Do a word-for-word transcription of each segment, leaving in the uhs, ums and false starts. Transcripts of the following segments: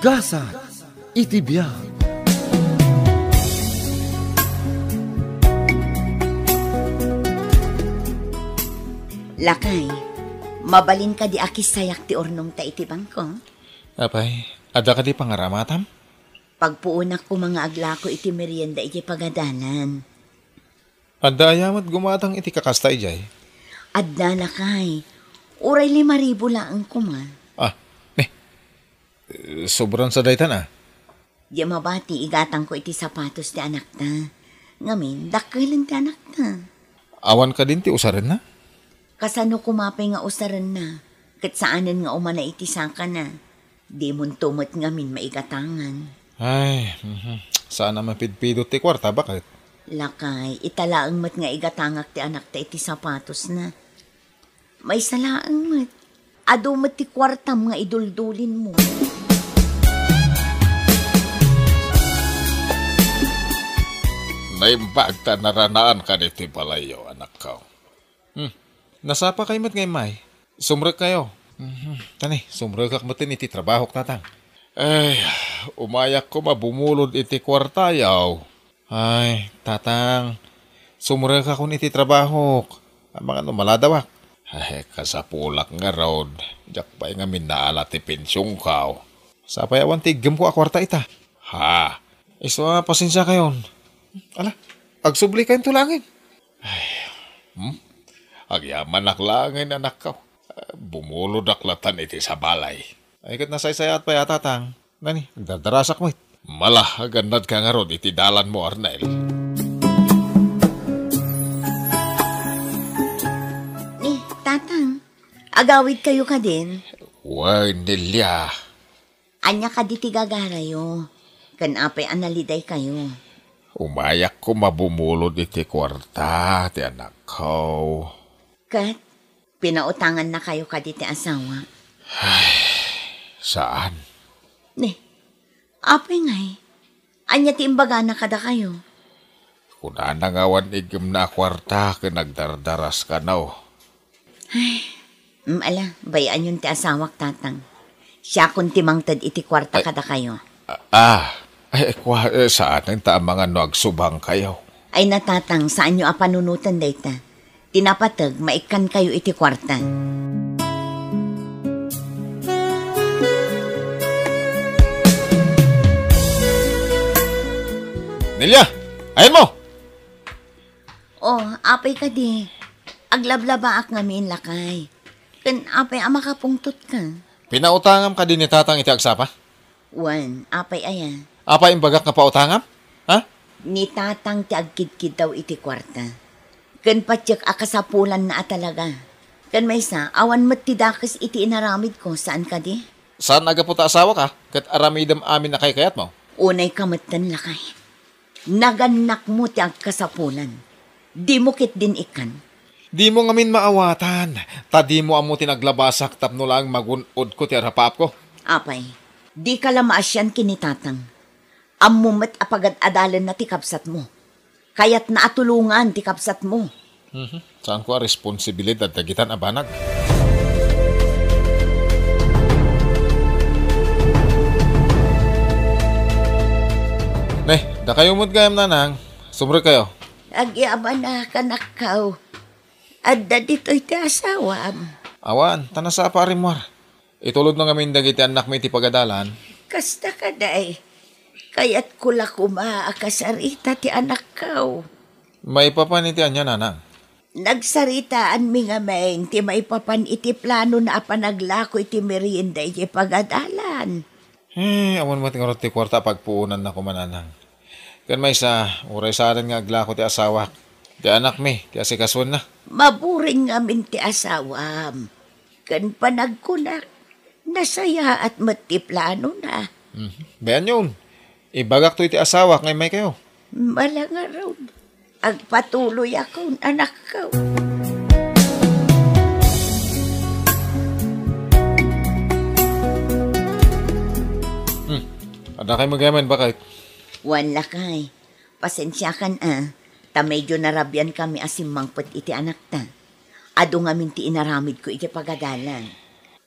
Gasat iti biag. Lakay, mabalin kadi a kissayak ti urnongta iti bangko? Apay, adda kadi pangaramatam? Pagpuonak koma nga aglako iti merienda iti pagadalan. Adda aya met gumatang iti kakasta idiay? Adda, lakay. Uray lima ribu laeng koma. Ah, ne. Eh, sobran sa daytan, ah. Di mabati, igatangko iti sapatos ti anakta. Ngamin, dakkelen ti anakta. Awan kadin ti usarenna? Kasano koma pay nga usarenna? Ket saanen nga umana iti sakana. Dimonto met ngamin maigatangan. Ay, mhm. Saan a mapidpidot ti kuarta, baket? Lakay, ita laeng met nga igatangak ti anakta iti sapatosna. Maysa laeng met. Adu met ti kuartam nga iduldulinmo. Naimbag ta naranaan ka ditoy balayyo, anakko. Hmm. Nasapakay met nga immay. Sumrekkayo. Mhm. Tani, sumrekak metten iti trabahok, tatang. Ay, umayak koma bumulod iti kuartayo. Ay, tatang, sumrekakon iti trabahok. Amangan no maladawak. Ay, kasapulak ngarud. Diak pay ngamin naala ti pensionko. Sapay awan ti iggemko a kuarta ita. Ha? Isu a, pasensiakayon. Ala, agsublikayonto laengen. Ay, hmm? Agyamanak laengen, anakko. Bumulodak latan iti sabalay. Ay, ket nasaysayaat pay a, tatang. Nani, agdardarasak met. Mala, agannadka ngarud iti dalanmo, Arnel. Ni, tatang, agawidkayo kadin? Wen, Nelia. Ania kadi ti gagarayo? Ken apay a nalidaykayo? Umayak koma bumulod iti kuarta ti anakko. Ket pinautangannakayo kadi ti asawa? Ay, saan. Ni, apay ngay? Ania ti imbagana kadakayo? Kunana nga awan iggemna a kuarta ken agdardaras kano. Ay, mm, ala, bay-anyon ti asawak, tatang. Siakon ti mangted iti kuarta kadakayo. Ah, ah. Ay, kua, eh, saanen ta amangan no agsubangkayo. Ay, natatang, saanyo a panunoten dayta. Ti napateg, maikkankayo iti kuarta. Nelia, ayanmo! Oh, apay kadi. Aglablabaak ngamin, lakay. Ken apay a makapungtotka? Pinautangam kadi ni tatang iti agsapa? Wen, apay aya? Apay imbagak nga pautangam? Ha? Ni tatang ti agkidkiddaw iti kuarta. Ken patiek a kasapulanna a talaga. Ken maysa, awan met ti dakes iti inaramidko, saan kadi? Saan a gapu ta asawaka, ket aramidem amin a kaykayatmo? Unay ka metten, lakay. Nagannakmo ti agkasapulan. Dimo ketdin ikkan. Dimo ngamin maawatan, ta dimo ammo ti naglabasak tapno laeng magun-odko ti arapaapko. Apay, dika la maasian ken ni tatang. Ammo met a pagad-adalenna ti kabsatmo. Kayatna a tulongan ti kabsatmo. Mhm. Saanko a responsibilidad dagitan a banag. Ne, dakayo met gayam, nanang. Sumrekkayo. Agyamanak, anakko. Adda ditoy ti asawam? Awan, ta nasapa a rimmuar. Itulodna ngamin dagiti annakmi iti pagadalan. Kasta kadi, kayatko la koma a kasarita ti anakko. Maipapan iti ania, nanang? Nagsaritaanmi ngamin ti maipapan iti planona a panaglako iti merienda iti pagadalan. Eh, awan met ngarud ti kuarta a pagpuonanna koma, nanang. Ken maysa, uray saanen nga aglako ti asawak, ti anakmi ti asikasuenna. Maburing ngamin ti asawam. Ken panagkunak, nasayaat met ti planona. Mhm. Bay-anyon, ibagakto iti asawak nga immaykayo. Mala ngarud. Agpatuloyakon, anakko. Hmm. Adda kay met gayam, baket? Wen, lakay. Pasensiakan a, ta medio narabiankami a simmangpet iti anakta. Adu ngamin ti inaramidko iti pagadalan.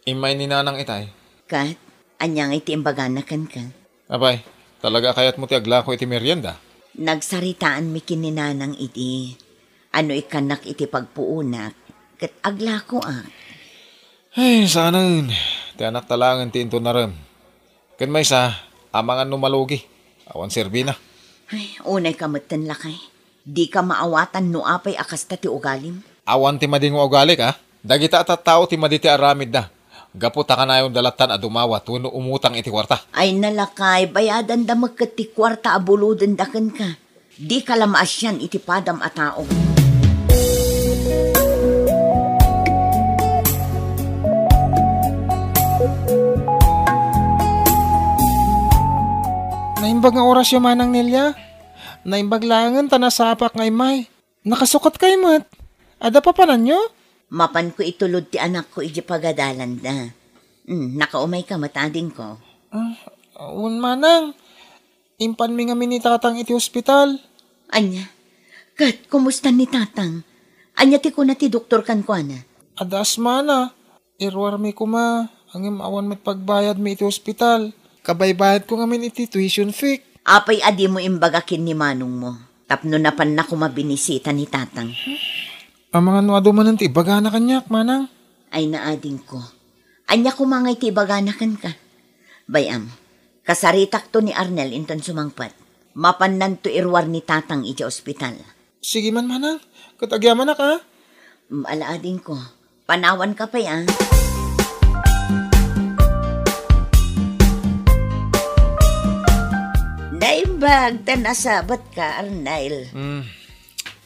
Immay ni nanang itay? Ket, Ania ngay ti imbagana kenka? Apay, talaga a kayatmo ti aglako iti merienda? Nagsaritaanmi ken ni Nanang idi, ano ikkannak iti pagpuonak, ket aglakoak. Ay, saanen. Ti anakta laengen ti inton narem. Ken maysa, amangan no malugi. Awan serbina. Ay, unayka metten, lakay. Dika maawatan no apay a kasta ti ugalim. Awan ti madi nga ugalik, a? Dagita a tattao ti madi ti aramidda. Gapu ta kanayonda lattan a dumawat wenno umutang iti kuarta. Ay, lakay, bayadanda met ket ti kuarta a bulodenda kenka. Dika la maasian iti padam a tao. Naimbag nga orasyo, Manang Nelia. Naimbag laengen ta nasapak nga immay. Nakasukatkay met. Adda papananyo? Mapanko itulod ti anakko idiay pagadalanda. Hmm, nakaumayka met, adingko? Ah, wen, Manang. Impanmi ngamin ni Tatang iti ospital. Ania? Ket kumusta ni Tatang? Ania ti kuna ti doktor kenkuana? Adda asmana. Iruarmi koma, ngem awan met pagbayadmi iti ospital. Kabaybayadko ngamin iti tuition fee. Apay a dimo imbaga ken ni manongmo tapno napanna koma binisita ni Tatang? Amangan no adu manen ti ibagana kaniak, Manang. Ay, naadingko. Ania koma ngay ti ibagana kenka? Bay-am, kasaritakto ni Arnel inton sumangpet. Mapannanto iruar ni Tatang idiay ospital. Sige man, Manang. Ket agyamanak, a? Mm, ala, adingko. Panawanka pay, a? Naimbag ta nasabatka, Arnel. Hmm.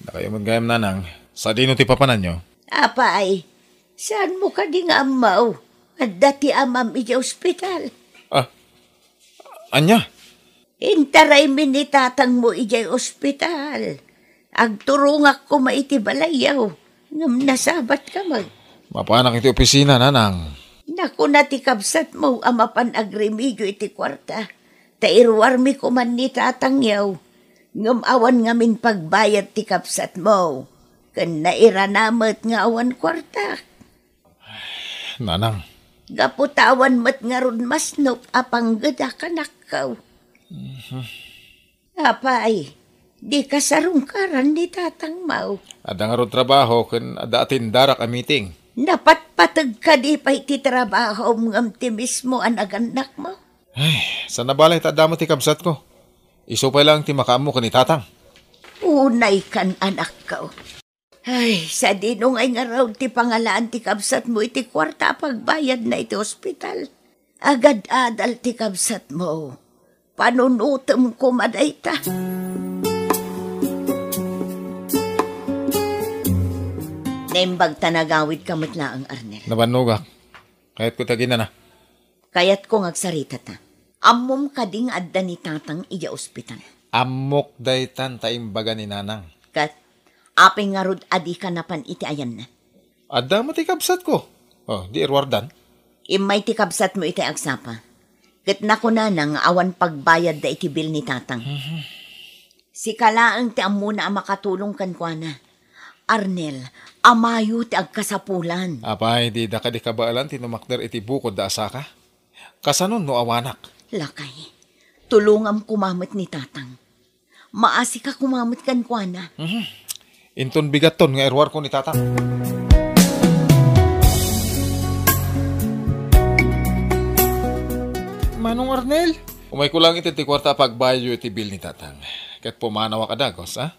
Dakayo met gayam, Nanang. Sadino ti papananyo? Apay, saanmo kadi nga ammo? Adda ti amam idiay ospital. Ah, ania? Intaraymi ni tatangmo idiay ospital. Agturongak koma iti balayyo, ngem nasabatka met. Mapanak iti opisina, Nanang. Nakuna ti kabsatmo a mapan agremedio iti kuarta, ta iruarmi koman ni tatangyo, ngem awan ngamin pagbayad ti kabsatmo, ken nairana met nga awan kuarta. Nanang. Gapu ta awan met ngarud masnop a panggedak, anakko. Mhm. Apay, dika sarungkaran ni tatangmo? Adda ngarud trabaho ken adda atendarak a meeting. Napatpateg kadi pay ti trabahom ngem ti mismo a nagannakmo? Ay, saan a balay ta adda met ti kabsatko. Isu pay laeng ti makaammo ken ni tatang. Unaykan, anakko. Ay, sadino ngay ngarud ti pangalaan ti kabsatmo iti kuarta a pagbayadna iti ospital? Agad-adal ti kabsatmo. Panunotem koma dayta. Naimbag ta nagawidka met laeng, Arnel. Nabannogak. Kayatko ti aginana. Kayatko nga agsaritata. Ammom kadi nga adda ni tatang idiay ospital? Ammok daytan ta imbaga ni nanang. Ket, apay ngarud a dika napan iti ayanna? Adda met ti kabsatko. Oh, di iruardan. Immay ti kabsatmo iti agsapa. Ket nakunana nga awan pagbayadda iti bill ni tatang. Mhm. Sika laeng ti ammona a makatulong kenkuana. Arnel, amayo ti agkasapulan. Apay, dida kadi kabaelan ti numakder iti bukodda a saka? Kasanon no awanak? Lakay, tulongam koma met ni tatang. Maasika koma met kenkuana. Mhm. Inton bigatton nga iruarko ni tatang. Manong Arnel? Umayko lang iti ti kuarta a pagbayadyo iti bill ni tatang. Ket pumanawak a dagus, a?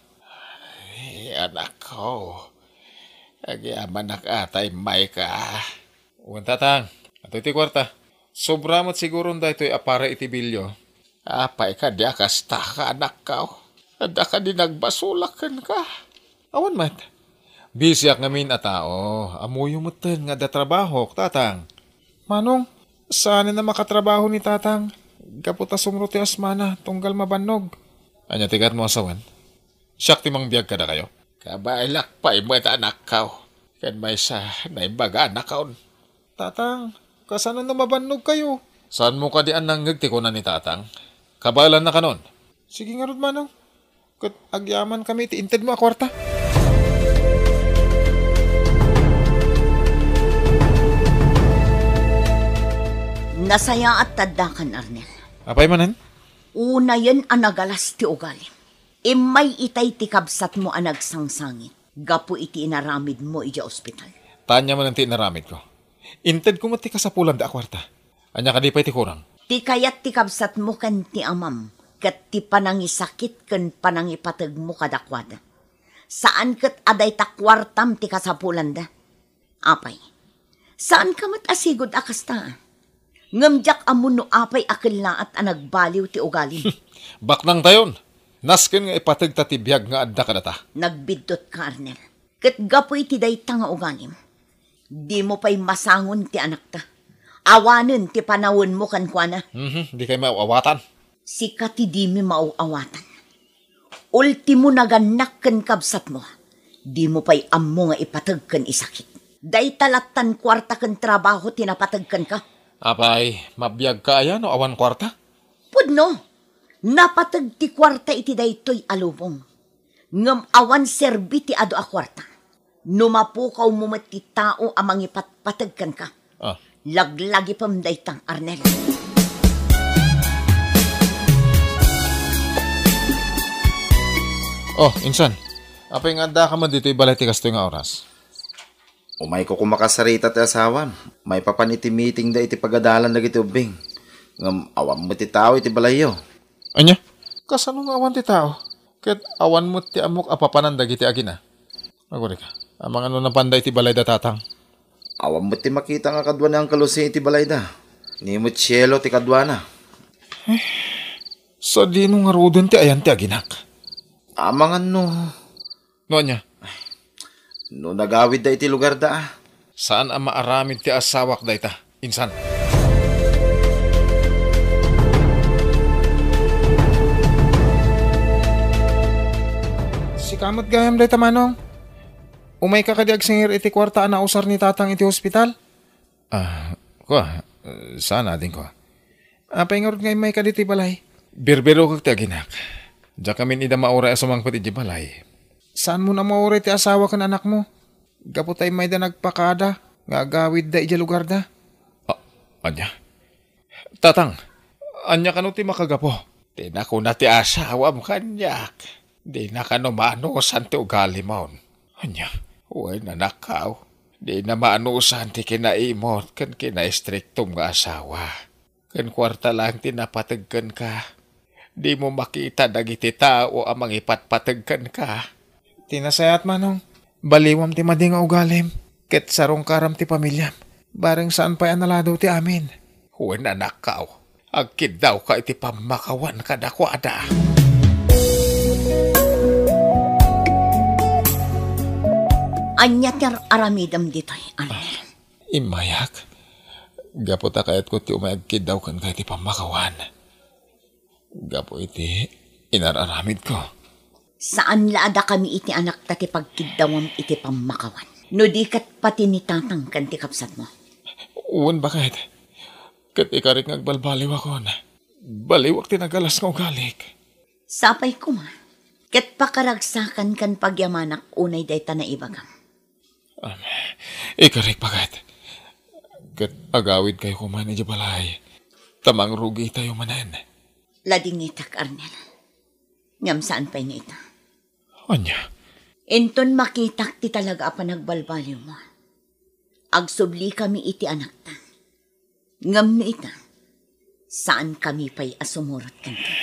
Ay, anakko. Agyamanak a ta immayka. Wen, tatang. Adtoy ti kuarta. Sobra met siguron daytoy a para iti bilyo. Apay kadi a kasta ka, anakko? Adda kadi nagbasolak kenka? Awan met. Bisiak ngamin a tao. Ammoyo metten nga adda trabahok, tatang. Manong, saanen a makatrabaho ni tatang. Gapu ta sumro ti asmana, tunggal mabannog. Ania ti kayatmo a sawen? Siak ti mangbiag kadakayo. Kabaelak pay met, anakko. Ken maysa, naimbaganak. Tatang, kasano no mabannogkayo? Saanmo kadi a nangngeg ti kuna ni tatang? Kabaelanna kanon. Sige ngarud, manong. Ket agyamankami iti intedmo a kuarta. Nasayaat ta addakan, Arnel. Apay manen? Unayen a nagalas ti ugalim. Immay itay ti kabsatmo a nagsangsangit gapu iti inaramidmo idiay ospital. Tanya manen ti inaramidko. Intedko met ti kasapulanda a kuarta. Ania kadi pay ti kurang? Ti kayat ti kabsatmo ken ti amam ket ti panangisakit ken panangipategmo kadakuada. Saan ket a dayta kuartam ti kasapulanda. Apay, saanka met a sigud a kasta? Ngem diak ammo no apay a kellaat a nagbaliw ti ugalim. Baknangtayon. Nasken nga ipategta ti biag nga adda kadata. Nagbiddut ka, Arnel. Ket gapu iti dayta nga ugalim, dimo pay masangon ti anakta. Awanen ti panawenmo kenkuana. Mhm, di kay maaw-awatan. Sika ti dimi maaw-awatan. Ultimo, nagannak ken kabsatmo. Dimo pay ammo nga ipateg ken isakit. Dayta lattan kuarta ken trabaho ti napateg kenka. Apay, mabiagka aya no awan kuarta? Pudno, napateg ti kuarta iti daytoy a lubong. Ngem awan serbi ti adu a kuarta. No mapukawmo met ti tao a mangipatpateg kenka, ah, laglagipem dayta, Arnel. Oh, insan, apay nga addaka met ditoy balay ti kastoy nga oras? Umayko koma kasarita ti asawam. Maipapan iti meetingda iti pagadalan dagiti ubbing. Ngem awan met ti tao iti balayyo. Ania? Kasano nga awan ti tao? Ket awan met ti ammok a papanan dagiti agina. Agurika, amangan no napanda iti balayda, Tatang? Awan met ti makita nga kadua ni Uncle Jose iti balayda. Ni met sielo ti kaduana. Eh, sadino ngaruden ti ayan ti aginak? Amangan no. No ania? No nagawidda iti lugarda, a. Saan a maaramid ti asawak dayta, insan. Sika met gayam dayta, Manong. Umayka kadi agsingir iti kuarta a nausar ni Tatang iti hospital? Ah, kua, saan, adingko. Apay ngarud nga immayka ditoy balay? Birbirokek ti aginak. Diak amin ida mauray a sumangpet idiay balay. Saanmo a mauray ti asawa ken anakmo? Gapu ta immayda nagpakada nga agawidda idiay lugarda. Ah, ania? Tatang, ania kano ti makagapu? Ti nakuna ti asawam kaniak, dina kano maanusan ti ugalimon. Ania? Wen, anakkaw, dina maanusan ti kinaimot ken kinaistriktom nga asawa. Ken kuarta laeng ti napateg kenka. Dimo makita dagiti tao a mangipatpateg kenka. Ti nasayaat, Manong, baliwam ti madi nga ugalim, ket sarungkaram ti pamiliam. Bareng saan pay a naladaw ti amin. Wen, anakkaw, agkiddawka iti pammakawan kadakuada. Ania ti ar-aramidem ditoy, Arnel? Immayak, gapu ta kayatko ti umay agkiddaw kenka iti pammakawan. Gapu iti inar-aramidko. Saan la a dakami iti anakta ti pagkiddawam iti pammakawan, no di ket pati ni Tatang ken ti kabsatmo? Wen, baket. Ket ikarik nga agbalbaliwakon. Baliwak ti nagalas nga ugalik. Sapay koma, ket pakaragsakan ken pagyamanak unay dayta naibagam. Am, ikarik, baket. Ket agawidkayo koma idiay balay, ta mangrugitayo manen. Ladingitek, Arnel. Ngem saan pay nga ita. Ania? Inton makitak ti talaga a panagbalbaliwmo, agsublikami iti anakta. Ngem no ita, saankami pay a sumurot kenka.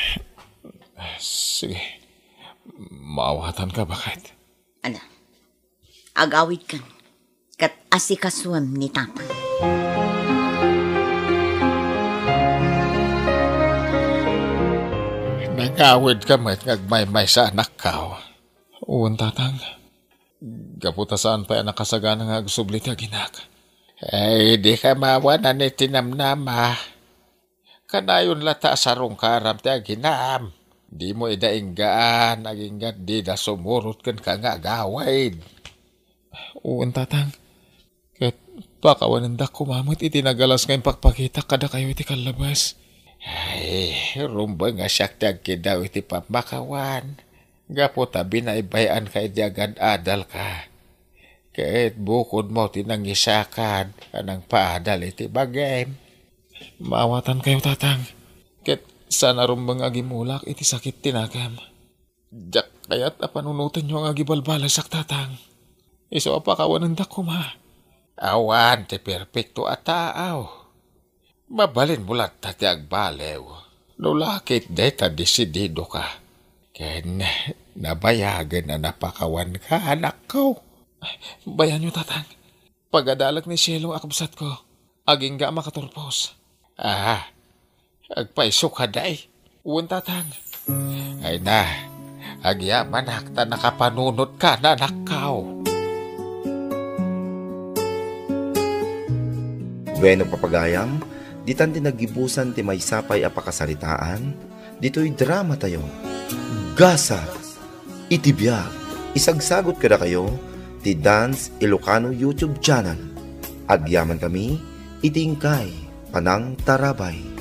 Sige. Maawatanka, baket. Ala, agawidkan, ket asikasuem ni Tatang. Nangawidka met nga agmaymaysa, anakkaw. Wen, Tatang. Gapu ta saan pay a nakasagana nga agsubli ti aginak. Ay, dika maawanan iti namnama. Kanayon latta a sarungkaram ti aginam. Dimo ida inggaan, agingga dida sumurot kenka nga agawid. Wen, Tatang. Ket pakawanendak koma met iti nagalas nga impakpakitak kadakayo iti kallabas. Ay, rumbeng a siak ti agkiddaw iti pammakawan. Gapu ta binaybay-anka idi agad-adalka. Ket bukodmo ti nangisakad a nangpaadal iti bagim. Maawatankayo, Tatang. Ket saan a rumbeng nga agimulak iti sakit ti nakem. Diak kayat a panunotenyo nga agibalbalesak, Tatang. Isu a pakawanendak koma. Awan ti perpekto a tao. Mabalinmo latta ti agbaliw. No la ket dayta desididoka. Ken nabayagen a napakawanka, anakko. Bayanyo, Tatang. Pagadalek ni Cielo a kabsatko. Agingga a makaturpos. Ah, agpayso ka, day? Wen, Tatang. Ay na, agyamanak ta nakapanunotka, anakko. Bueno, papagayam, ditan ti naggibusan ti maysa pay a pakasaritaan, ditoy drama tayo. Gasat iti biag. Isagsagot kadakayo ti Dance Ilocano YouTube channel. Agyaman kami iti inkay panangtarabay.